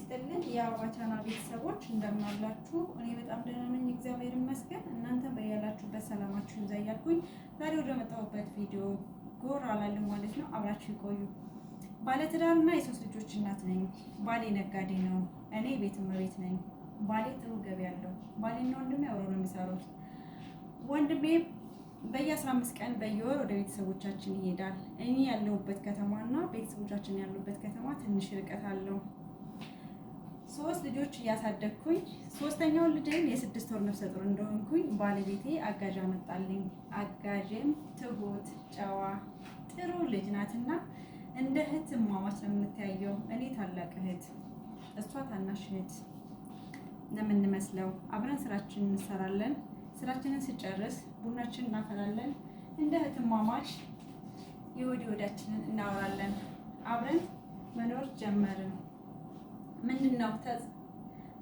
ይስጥልን የአበባ ቻናል ቤተሰቦች እንደምናላችሁ፣ እኔ በጣም ደህና ነኝ፣ እግዚአብሔር ይመስገን። እናንተ በያላችሁበት ሰላማችሁ ይብዛ እያልኩኝ ዛሬ ወደ መጣሁበት ቪዲዮ ጎራ እላለሁ ማለት ነው። አብራችሁ ይቆዩ። ባለትዳርና የሶስት ልጆች እናት ነኝ። ባሌ ነጋዴ ነው፣ እኔ ቤት እመቤት ነኝ። ባሌ ጥሩ ገቢ አለው። ባሌና ወንድሜ አብረው ነው የሚሰሩት። ወንድሜ በየ15 ቀን በየወር ወደ ቤተሰቦቻችን ይሄዳል። እኔ ያለሁበት ከተማና ቤተሰቦቻችን ያሉበት ከተማ ትንሽ ርቀት አለው። ሶስት ልጆች እያሳደግኩኝ ሶስተኛውን ልጄን የ6 ወር ነፍሰ ጡር እንደሆንኩኝ ባለቤቴ አጋዥ አመጣልኝ። አጋዤም ትሁት፣ ጨዋ፣ ጥሩ ልጅ ናትና እንደ እህት እማማች ነው የምንተያየው። እኔ ታላቅ እህት፣ እሷ ታናሽ እህት ነው የምንመስለው። አብረን ስራችንን እንሰራለን። ስራችንን ስጨርስ ቡናችንን እናፈላለን። እንደ እህትማማች የወዲ ወዳችንን እናወራለን። አብረን መኖር ጀመርን።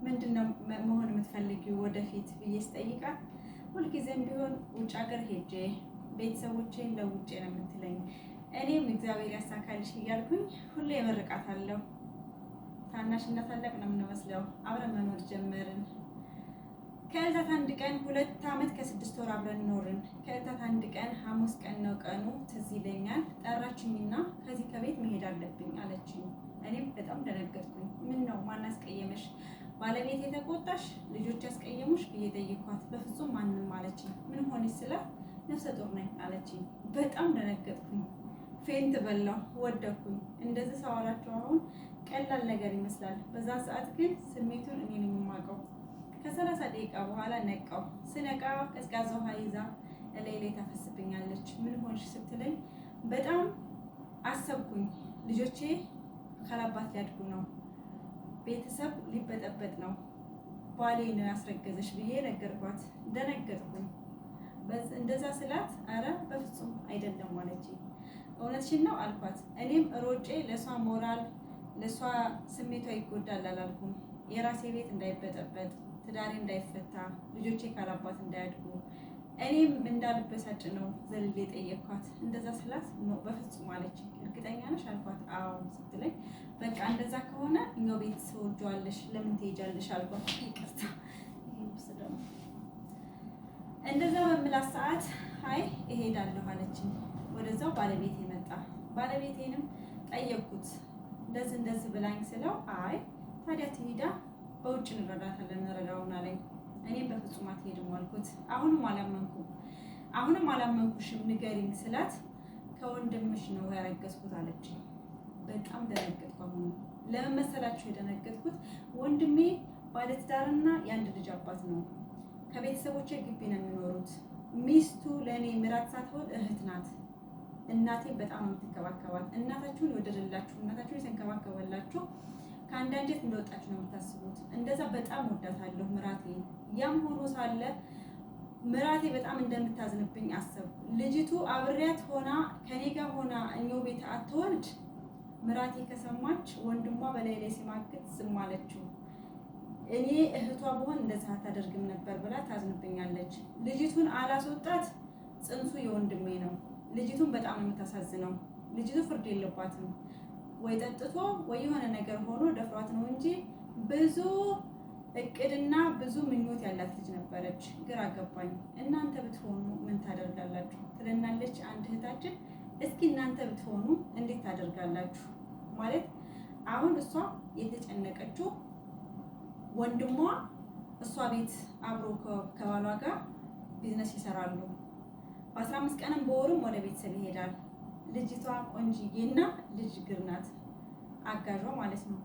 ምንድነው መሆን የምትፈልጊው ወደፊት ብዬ ስጠይቃት ሁልጊዜም ቢሆን ውጭ ሀገር ሄጄ ቤተሰቦቼን ለውጬ ነው የምትለኝ። እኔም እግዚአብሔር ያሳካልሽ እያልኩኝ ሁሌ እመርቃታለሁ። ታናሽና ታላቅ ነው የምንመስለው። አብረን መኖር ጀመርን። ከዕለታት አንድ ቀን 2 ዓመት ከ6 ወር አብረን ኖርን። ከዕለታት አንድ ቀን ሐሙስ ቀን ነው ቀኑ ትዝ ይለኛል። ጠራችኝና ከዚህ ከቤት መሄድ አለብኝ አለችኝ። እኔም በጣም ደነገጥኩኝ። ምን ነው ማን አስቀየመሽ? ባለቤት የተቆጣሽ? ልጆች ያስቀየሙሽ ብዬ ጠየኳት። በፍጹም ማንም አለችኝ። ምን ሆነሽ ስላት ነፍሰ ጡር ነኝ አለችኝ። በጣም ደነገጥኩኝ። Faint በላሁ፣ ወደኩኝ። እንደዚህ ሳወራችሁ አሁን ቀላል ነገር ይመስላል። በዛ ሰዓት ግን ስሜቱን እኔ ነኝ የማውቀው። ከ30 ደቂቃ በኋላ ነቃው። ስነቃ ቀዝቃዛ ውሃ ይዛ እላይ ላይ ታፈስብኛለች። ምን ሆንሽ ስትለኝ በጣም አሰብኩኝ። ልጆቼ ካላባት ሊያድጉ ነው፣ ቤተሰብ ሊበጠበጥ ነው፣ ባሌ ነው ያስረገዘሽ ብዬ ነገርኳት። ደነገጥኩኝ። እንደዛ ስላት አረ በፍጹም አይደለም አለችኝ። እውነትሽን ነው አልኳት። እኔም ሮጬ ለእሷ ሞራል ለእሷ ስሜቷ ይጎዳል አላልኩም። የራሴ ቤት እንዳይበጠበጥ፣ ትዳሬ እንዳይፈታ፣ ልጆቼ ካላባት እንዳያድጉ፣ እኔም እንዳልበሳጭ ነው ዘልሌ ጠየኳት። እንደዛ ስላት ነው በፍጹም አለች። እርግጠኛ ነሽ አልኳት። አዎ ስትለኝ በቃ እንደዛ ከሆነ እኛው ቤት ትወጂዋለሽ ለምን ትሄጃለሽ አልኳት። ይቅርታ ደግሞ እንደዛ በምላት ሰዓት አይ እሄዳለሁ አለችኝ። ወደዛው ባለቤቴ መጣ። ባለቤቴንም ጠየቅኩት። እንደዚህ እንደዚህ ብላኝ ስለው አይ ታዲያ ትሂዳ በውጭ እንረዳታለን እንረዳውን አለኝ። እኔም በፍጹም አትሄድም አልኩት። አሁንም አላመንኩም። አሁንም አላመንኩሽም ንገሪኝ ስላት ከወንድምሽ ነው ያረገዝኩት አለችኝ። በጣም ደነገጥኩ። አሁን ለምን መሰላችሁ የደነገጥኩት? ወንድሜ ባለትዳርና የአንድ ልጅ አባት ነው። ከቤተሰቦቼ ግቢ ነው የሚኖሩት። ሚስቱ ለእኔ ምራት ሳትሆን እህት ናት። እናቴን በጣም ነው የምትንከባከባት። እናታችሁን የወደደላችሁ እናታችሁን የተንከባከበላችሁ ከአንድ አንጀት እንደወጣችሁ ነው የምታስቡት። እንደዛ በጣም ወዳታለሁ ምራቴን። ያም ሆኖ ሳለ ምራቴ በጣም እንደምታዝንብኝ አሰብኩ። ልጅቱ አብሬያት ሆና ከኔ ጋር ሆና እኛው ቤት አትወልድ። ምራቴ ከሰማች ወንድሟ በላይ ላይ ሲማግጥ ዝም አለችው። እኔ እህቷ ብሆን እንደዛ አታደርግም ነበር ብላ ታዝንብኛለች። ልጅቱን አላስወጣት፣ ጽንሱ የወንድሜ ነው። ልጅቱን በጣም ነው የምታሳዝነው። ልጅቱ ፍርድ የለባትም። ወይ ጠጥቶ ወይ የሆነ ነገር ሆኖ ደፍሯት ነው እንጂ ብዙ እቅድና ብዙ ምኞት ያላት ልጅ ነበረች። ግራ ገባኝ። እናንተ ብትሆኑ ምን ታደርጋላችሁ? ትለናለች አንድ እህታችን። እስኪ እናንተ ብትሆኑ እንዴት ታደርጋላችሁ? ማለት አሁን እሷ የተጨነቀችው ወንድሟ እሷ ቤት አብሮ ከባሏ ጋር ቢዝነስ ይሰራሉ። በ15 ቀንም በወሩም ወደ ቤተሰብ ይሄዳል። ልጅቷ ቆንጅዬና ልጅ ግር ናት፣ አጋዧ ማለት ነው።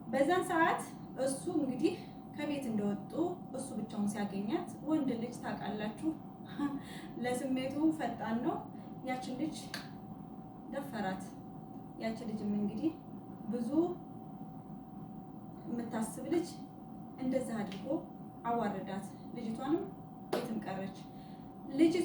በዛን ሰዓት እሱ እንግዲህ ከቤት እንደወጡ እሱ ብቻውን ሲያገኛት ወንድ ልጅ ታውቃላችሁ፣ ለስሜቱ ፈጣን ነው። ያችን ልጅ ደፈራት። ያችን ልጅም እንግዲህ ብዙ የምታስብ ልጅ እንደዛ አድርጎ አዋረዳት። ልጅቷንም የትም ቀረች። ልጅቷ